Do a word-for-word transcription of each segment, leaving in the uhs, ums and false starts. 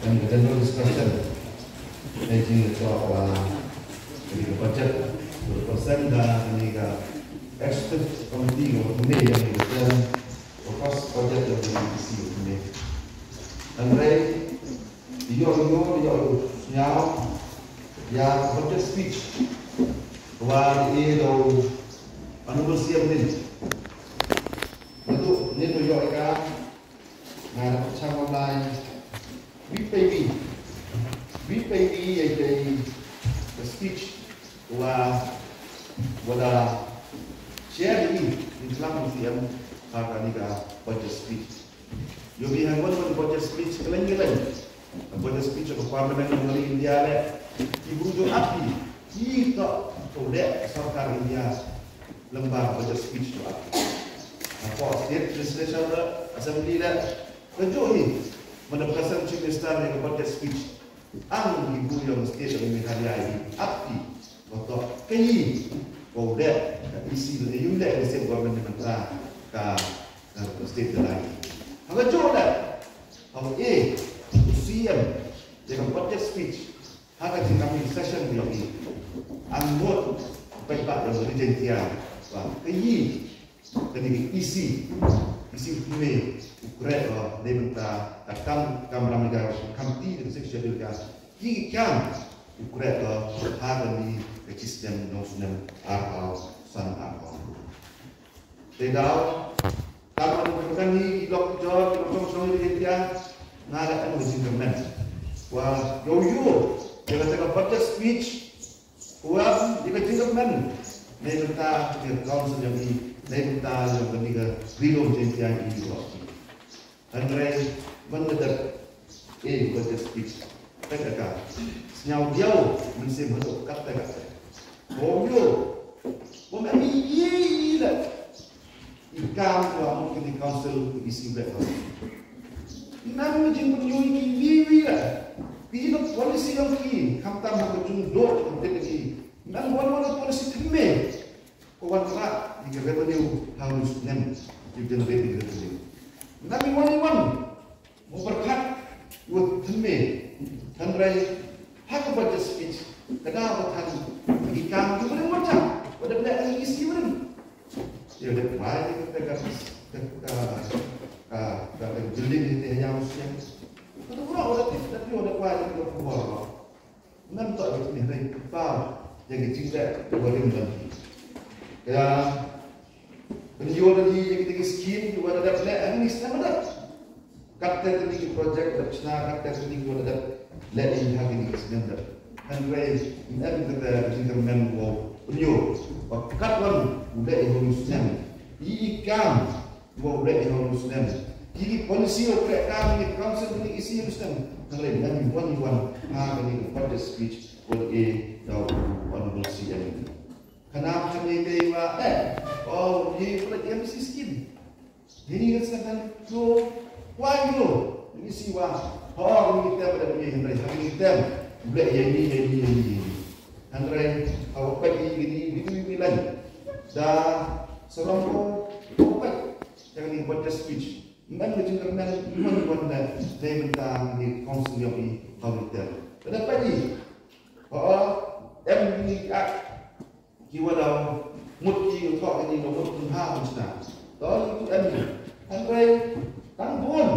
Em ka general discussion. Ai jingïathoh ïa kane ka budget. Ka consent da kane ka executive committee ka ba thymmai ïa kane ka term. Ka first budget ïa kane ka E C ka ba thymmai. Hynrei ïoh ïoh ïoh ïohsngew ïa ka budget speech ka ba ïoh ïa u Honorable C M Din. Ngi tu ngi tu ïoh ïa ka Nga da pyrshang online. Wi pei wi. Wi pei wi ïa ka speech wa wa da share ïa i, i klam C M ha kane ka budget speech. Ïoh wi hangwan wan budget speech ka leng ka leng. Budget speech of parliament ng India le. Ki bru jong ap ki. Ki to to le sorkar India. Lem bad budget speech jong ap. Hapoh state legislature, assembly le. Kajuh hi, mynta President Chief Minister ïa ka budget speech. Ang ki bru ïong state ïong Meghalaya hi, ap ki, ko to, ka yi, ko dei, ka E C, ka yi dei, ka state government mynta, ka, ka state ka lai. Ha kajuh le, ha e, C M, ïa ka budget speech, ha ka jingkynmaw session ka yi, ang mut, peit ba ïong Ri Jaiñtia, ba, ka yi, Kane ka E C, E C u kmie u khreh, uh, dei mynta ka kam, kam ram ka kam ti ka Sixth Schedule ka ki kam u khreh, uh, ha kane ka chisnem nong snem arphew san arphew. Te daw kam ram ka kam ni ki lok jor ki lok song song ni ki nga la kan jingkyrmen. Wa yo yo, te ka budget speech, Wan ïa ka jingkyrmen na ka bynta ka council jong ngi, na ka bynta jong kane ka Ri Lum Jaiñtia jong ngi ruh. Hynrei mynta dep eh ka budget speech. Peit ka. Sñiaw diaw mynsiem haduh katta katta. Bym ïoh. Bym em ïa i la. I kam wa mut kine council ki E C bad hok. Ym em jingpynïoh ki wi wi la. Ki jingpynïoh policy jong ki khamtam ha ka jingdon ka bit ki. Ym em wan wan policy thymmai. Ko wan ka ïa ka revenue ha u snem. Ki generate ïa ka revenue. Ym em wan wan. Mo pyrkhat, wat thymmai, hynrei, ha ka budget speech, ka dei ba than, ki kam, ki barim wat than, wat da leh ïa ki isi barim. Ïa da wai ïa ka, ka, ka, ka, ka building ïa te ïa u snem. Ka tu bro, wat da tip, da tip, wat da wai ïa ka khubor. Ngam toh ïa kine hynrei kpa ïa ka jingleh barim ban ki. Ka ban ïoh da ïa kine ki skim ki wa da dep leh ha kine ki snem ba dep. Katte kine ki project dep shna, katte kine ki wa da dep leh ha kine ki snem dep. Hynrei em kata ka jingkyrmen wow pynïoh ba kat wan u leh ha u snem. Ïa i kam Wow leh ïa u snem. Ki policy u kreh kam ni council ni isi u snem. Hynrei ngan wan wan ha kani ka budget speech wat e da u Honorable C M. Kana kani te wa eh oh ni pula M C scheme. Ni ni kan snem kan tu wa yo ni si wa ho ni tem da ni hynrei ha ni tem. Bleh ïa ni ïa ni ïa ni. Hynrei ha u peit ïa ni ni ni ni lain. Da sarong ko u peit. Ïa kani budget speech. Ngan ka jingkyrmen ngan wan da dei mynta kani council ïa ki ha u ter. Ka da peit. Ha em ni ak ki wa da mut ki u thok kani ka mut ki ha mut na. Da ni tu em ni. Hynrei tang bun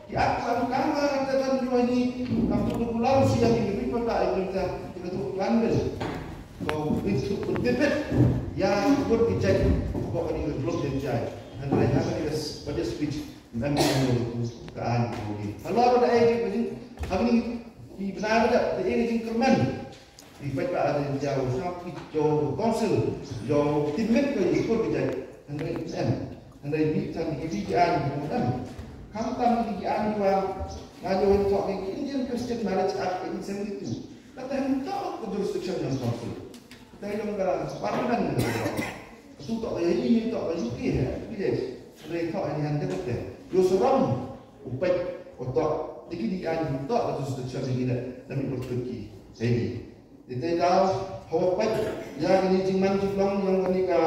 ki ak tang tang ka da tan ïa ni kam tu tu lam si ïa ni ri pa ta ïa ni ta ki tu plan bel. Ko ni tu ku tipit ïa kur ki jai ko kani ka drum jai. Hynrei ha kani ka budget speech. Ngan ngan ngan ka an ko ni. Halor da ai ji ko ji. Ha kani ki bna da da ai ji kyrmen. Ki peit ba da jauh sa ki jauh council jauh timit ko ji ko ji. Hynrei em. Hynrei ni tan ki ji an ko em. Kam tam ki ji an wa nga jauh thok ki Indian Christian Marriage Act eighteen seventy-two. Kata hem thok ko jurisdiction jong council. Kata jong ka parliament. Tu thok ya ni thok ya ki he. Ki je. Hynrei thok ni han kata. Yo seram. U peit, u tok, dei ki dei aiñ u tok, ka tu sdang shon dei ki da, da mih pyrthei ki. Dei ni. Dei te daw, hawa peit, ïa kani jingman jinglong, ïa kani ka,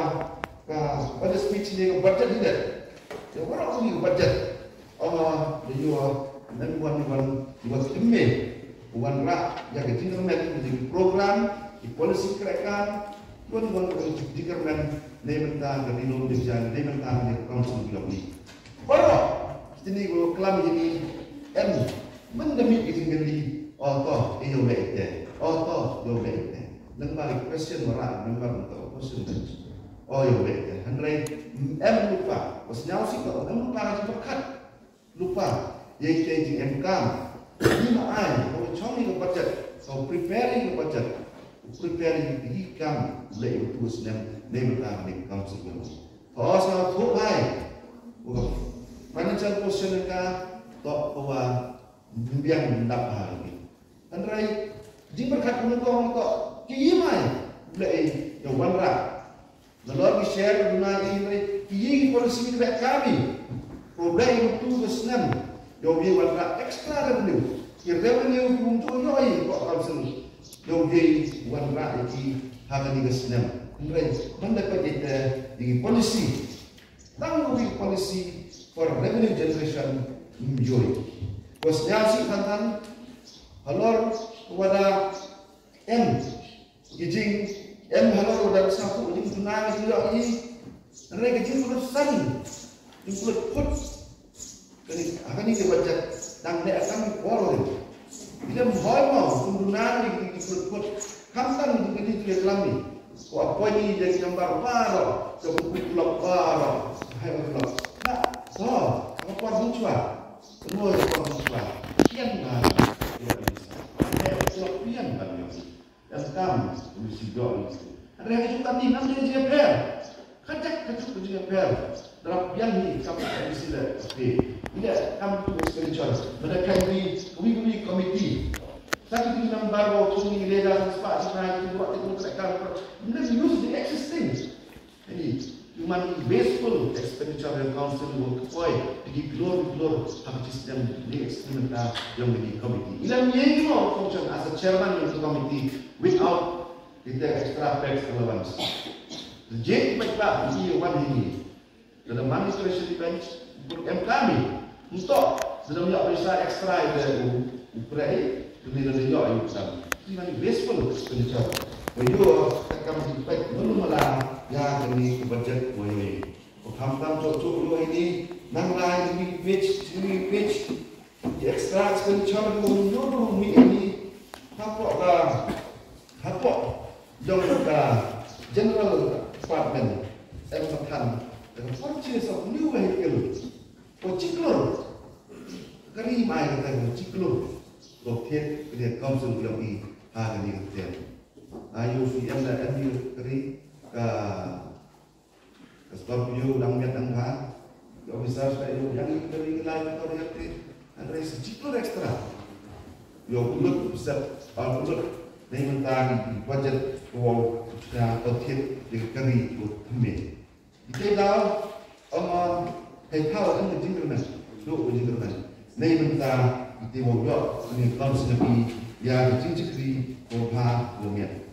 ka, budget speech ne ka budget ni da. Ïa waroh kani ka budget. Ong, ïa ïa, Ym wan wan wan thymme, wan rah ïa ka jingkyrmen, ka jingprogram, ki policy kyrkhu, wan wan ka jingkyrmen, ne mynta ka ri lum ri jan, ne mynta ka council block ni. Baroh kine ki klam kine, em, mynta mih ki jingkylli, o to, ïoh leh te, o to, ïoh leh te. Nang ba ki question wa rah, nang ba ka question, o ïoh leh te. Hynrei em lypa, wa sñiawsih to, em lypa ka jingpyrkhat. Lypa, ïa ïa jingem kam. Ngi ma ai, ko chong ïa ka budget, ko prepare ïa ka budget, ko prepare ïa ki kam, leh ïa utu u snem, ne mynta ka council block. Ko sñiawthuh ai, ko financial position ka, to ko wa biang ndap ha ngi. Hynrei jingpyrkhat ka nyngkong to ki ïa mai, leh ïa wanrah. Nalor ki share duna i hynrei ki ïa ki policy ki treh kami. Ko leh ïa utu ka snem, ïa u ïa wanrah extra revenue. Ki revenue ki um to ïoh ïa ko council, ïa u ïa wanrah ïa ki ha kane ka snem. Hynrei ban da pat ïa ki policy, tang u ïa policy for revenue generation, ym ïoh. Ko sñiawsih tang tang halor wa da em ki jing, em halor wa da sa ku jingduna ki ïoh i. Hynrei ki jingpynsan, jingpynput. Kane, ha kane ka budget dang leh kam por ri. Ïa ym hoi mo, jingduna ki jingpynput. Khamtam jingkylli ki lam ni. Ko appoint ïa ki number baroh, ka pynput block baroh, hai block. Na, to, ka por hynchwa. Ruh ka por hynchwa. Kian ba. Ïa, ïa, ïa, ïa, ïa, ïa, Em kam, khublei shibun. Hynrei ha ka juk kane ngam dei jingïapher. Ka juk, ka juk ka jingïapher. Lada biang hi kam ka M C le, okay. Ïa kam tu expenditure. Lada ka wi, wi, wi committee. Sa ki tu number wa tu ni le da spah spah tu na tu wa tu tu ka. Lada use the existing. Ani, man wasteful expenditure of council work. Oi, digi glor, glor, ha ka system ni experiment ka yong ni committee. Ila mi yeng mo function as a chairman of the committee without the extra tax allowance. The J P ba ni wan ni. The money treasury bench, em kami. Nto, sdang ïoh pisa extra ïa u, u prei, kini la ïoh ïa u sam. Kini wasteful expenditure. Wa ïoh, ka kam ki peit, melu mala, ïa kini ka budget wa ïoh. Wa kham tam chok chok ïoh ini, nang lai, ini pitch, ini pitch. Ki extra expenditure wa ïoh tu mi ini. Hapoh ka, hapoh, jong ka general department, em sa than, the purchase of new vehicle. Ko chiklur. Kari mai kata ko chiklur. Ko thied kri council ko i ha kani ka thied. Ayu si em da em yu kri ka, ka Scorpio dang miat dang ha. Ka officer sa yu yang yu kri lai ko ri kri. Ada si chiklur extra. Yo kulut set al kulut. Dei mentang budget ko ya ko thied di kri ko thymme. Ite daw, ong, hei thaw, ong, ka jingkyrmen, duh ka jingkyrmen. Nei mynta, ite wow ïoh, uni kam sngewbha, ïa ka jingshakri, ko bha, ko miat.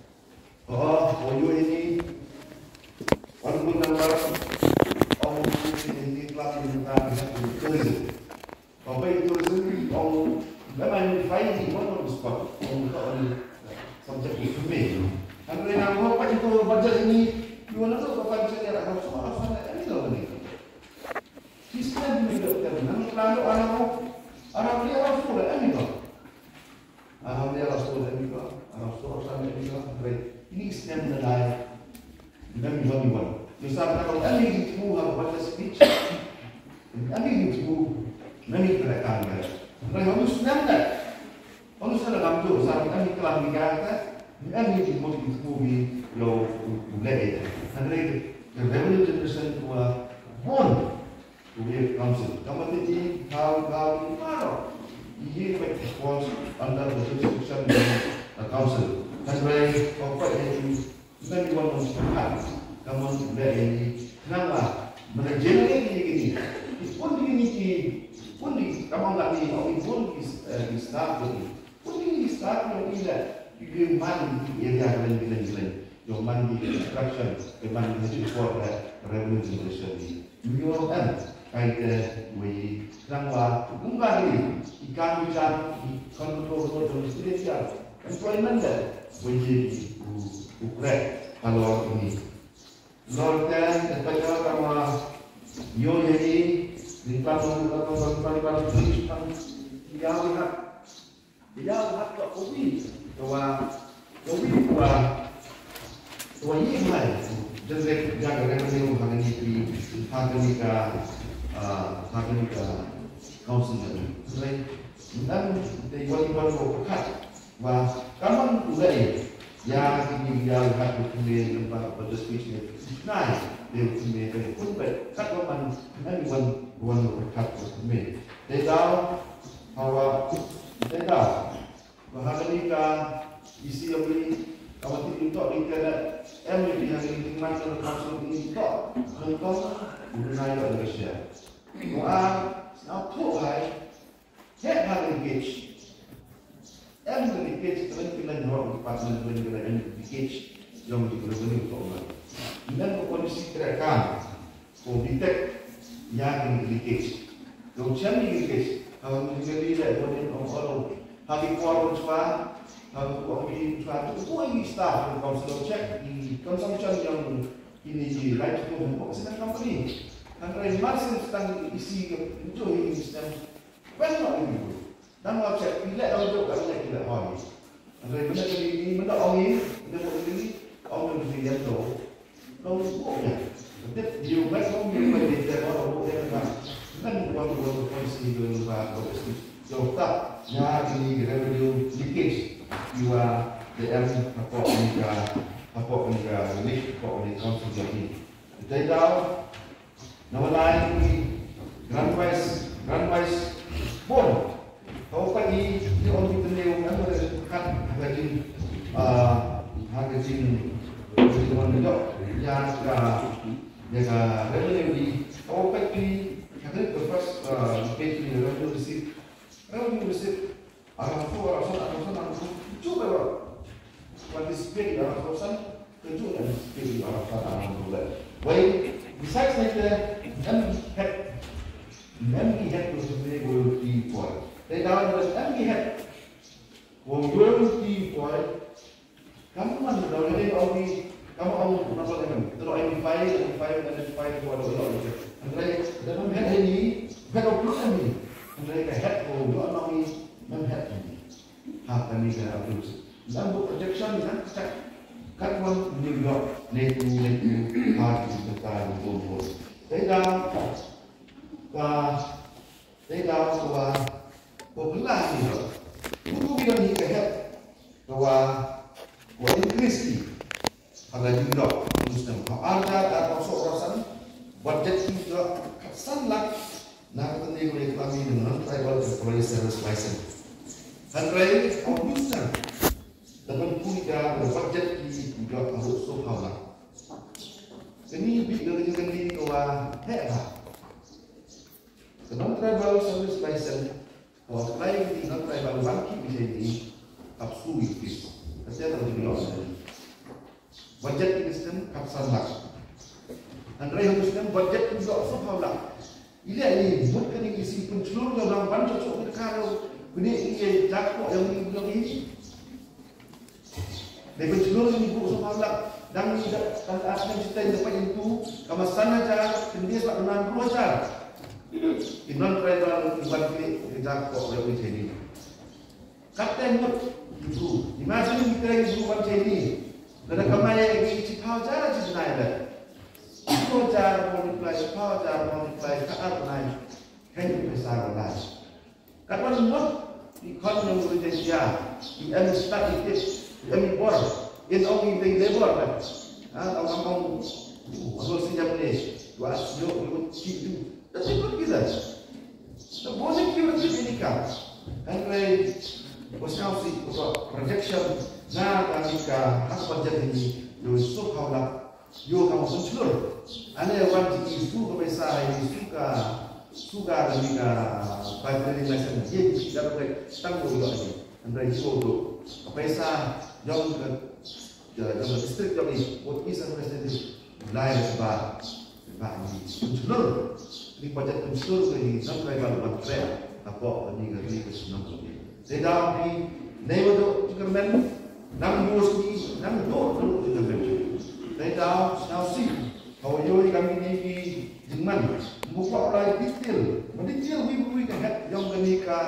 O, o, o, ïoh ini, wan mun nang wan, ong, ini, ini, ini, ini, ini, ini, ini, Ba bai tourism, ong, ba mai ni fai ni wan on the spot. Ong ka on subject ni kami. Hynrei nang ho pa itu budget ni, yu na tu ka pan check ya, ka so ka sana ni lo ni. System ni do ter nang lalu arah ho, arah dia arah so ni lo. Alhamdulillah, Rasul Amerika, Rasul Amerika, great. Ini Islam na lai. Ngam iwan iwan. Yo sa ka tau ani gitu ha, what a speech. Ani gitu. Ngam ikra kan. Ngam iwan Islam na. Wan Islam na kam tu sa ani kelam ni kata. Ngam gitu gitu bi yo ulai. Ngam revolution tu born. Kuwait Council. Kama titi, kau, kau, baroh. Iye, peit, falls under the jurisdiction of the council. Hynrei, kau peit, iye, ngan iwan nong sepakat. Kama, iye, nang lah. Mana generate iye kini. Pun kini ki, pun di, kama ngan ni, au pun di, eh, di start kini. Pun di, di start kini, iye, iye, man di area kini, kini, kini. Yo man di construction, yo man di for the revenue generation ni. Yo kan. Kaei te wei nang wa kumba ni i kam i jam i kon ko ko jong i de sial. Employment de wei i u u krek halor ini. Lor te de pa jam kama yo ye ni ni pa mo ni pa mo ni pa ni pa ni pa ni ya wi ha. Ïa, hap ka ubi, ka wa, ka ubi ka wa, ka wa yi mai. Generate ïa ka revenue ha kani ki, ha kani ka, ah, ha kani ka council ka ni. Right? Ndan te wa yi wa ko ka. Wa kaman u lai. Ïa kini ïa hap ka kini lem ba ba the speech ni. Nai, te kini te kun ba. Kat wa man, nani wan, wan ka kat kini. Te dau, hawa, te dau. Ba ha kani ka isi ïa uni ka wati uni tok ni ka da em uni ha kani ka man ka council uni tok. Kan tok uni na ïa uni ka share. Wa na tok hai he ha kani ka em kani ka kani kani hok department kani kani em kani jong di kani kani tok ma. Nan ko kani si kira kan. Ko bitek ïa ki leakage. Ko chem ni leakage. Ha ngi ngi le ko ni ong ong. Ha ki por chwa. Ha ko ong ni chwa ko ko ni staff ko council check ni consumption yang ini di right to home ko sina company. Hynrei mar sien stang isi ko ni system. Wen no ni. Nang wa check, phi leh dang jop ka leh phi leh hoi. Hynrei mynta kali ni, mynta ong ni, mynta kali ni, ong ni mesti yen to. Long buh nya. Dep you back home you may be there or buh nya ka. Ngan wan wan policy you ba ko sti. Yo ta, nya ini revenue leakage. You are the M hapoh ni ka, hapoh ni ka leak, hapoh ni council ni. Dai dau, Naba lai ki grant wise, grant wise bun. Kaba pat i, i ong ki tynne u em ka kat ha ka jing, ah, ha ka jing, ka jing wan ka jok. Ïa ka, ïa ka revenue i, kaba pat i, ha ka the first, ah, page ni revenue receipt. Revenue receipt. Arangsu, arangsu, arangsu, arangsu. Ju ba ba. Participate arangsu san. Keju yang participate arangsu, arangsu ba. Wei, besides that, em het, em het tu sendiri royalty boy. They down the em het. Royalty boy. Kamu man dau lei au ni, kamu au na ko lei. Terus ai ni file, ai ni file, ai ni file ko ada orang ni. Hynrei da mem het ni, het au plus ni. Hynrei ka het ko dua nang ni, mem het ni. Ha kani ka au plus. Lam bu projection ni kan check. Kat wan ni yok, ni tu, ni tu, ha ki ta ni tu. Dei da, ka, dei da ko wa, ko pula ni yok. Ku tu ki ni ka het. Ka wa, wa increase ki. Ha ka jingdok, ha ar hajar arphew san, budget ki dok khatsan lak, na ka tynrai ka jingklam ïa ki non-tribal employee service license. Hynrei, ha u Newsnam, da ban pynbna ka budget ki dok haduh sawphew lak. Kane bit ka jingkylli ka wa heh bha. Ka non-tribal service license, ka apply ki non-tribal ban ki bishai ni, hap shu i fees. Ka shu ta jingdok. Budget ki stem khatsan lak. Hynrei ha u Newsnam budget ki dok sawphew lak. Ila i mut kane ki si pynchlur ïa u nang ban jot shuh ka karo. Kane i ïa jak ko ïa u nang i. Dei pynchlur ïa u sawphew lak. Dang i da, dang asneng siteng da pyntu. Kama san hajar, kyndit lak u nang dua hajar. Ki non-tribal ki ban ki ïa jak ko ïa u nang i. Katte mut ki bru. Imagine kita ki bru wan jeni. Lada kamai ki chiphaw hajar chi nai le. Chiphaw hajar multiply, chiphaw hajar multiply, ka ar nai. Kan ki pisa wan nai. Kat wan mut ki khon nong ri jeni ya. Ki em stad i tip. Ki em i bor. In ong i dei labor le. Ha, ong ong ong. Ong ong si jam ne. Wa sio ki mut chi tu. That's a good business. The basic theory is in income. Hynrei, ko sngewsih, ko projection, na ka ni ka, ha ka budget ni, ïa u sawphew lak, ïa ka ma pynchlur. Ane wan ki issue ka pisa, issue ka, issue ka ni ka, budget ni ka, ïa ki ka, tang ko ïa ni. Hynrei issue tu, ka pisa, jong ka, jong ka district jong ni, ko pisa ka pisa ni, lai ka ba, ba ni, pynchlur. Ni budget pynshur ka ni nang kai ka ban trei. Hapoh ka ni ka ni ka shnong ka ni. Te da ni nei wa do jingkyrmen nang bus ni nang do do jingkyrmen. Te da na si ka wa yo i ka ni ni ki jingman. Mu ko lai detail. Ma detail wi wi ka het yong ka ni ka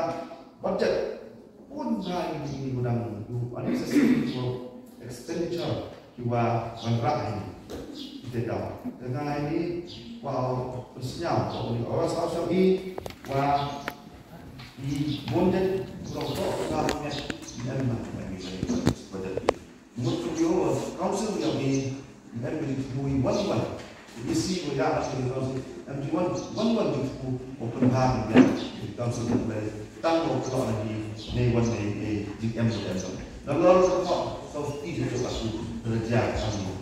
budget. Pun na i ni ni nang do. Ani sa si ko expenditure. Ki wa wanrah hi. Kita tahu. Tengah ini wa pensinyau wa ni orang salah satu hi wa di bondet kurang tok ka ngat ni dah mah bagi bagi pada. Mut tu yo council yang ni dan bagi bui wan wan. Isi ko ya di council. Em di wan wan wan di ku open ha di council ni. Tang ko ko ni ni wan ni di em em. Lalu ko ko ti ko aku kerja kami.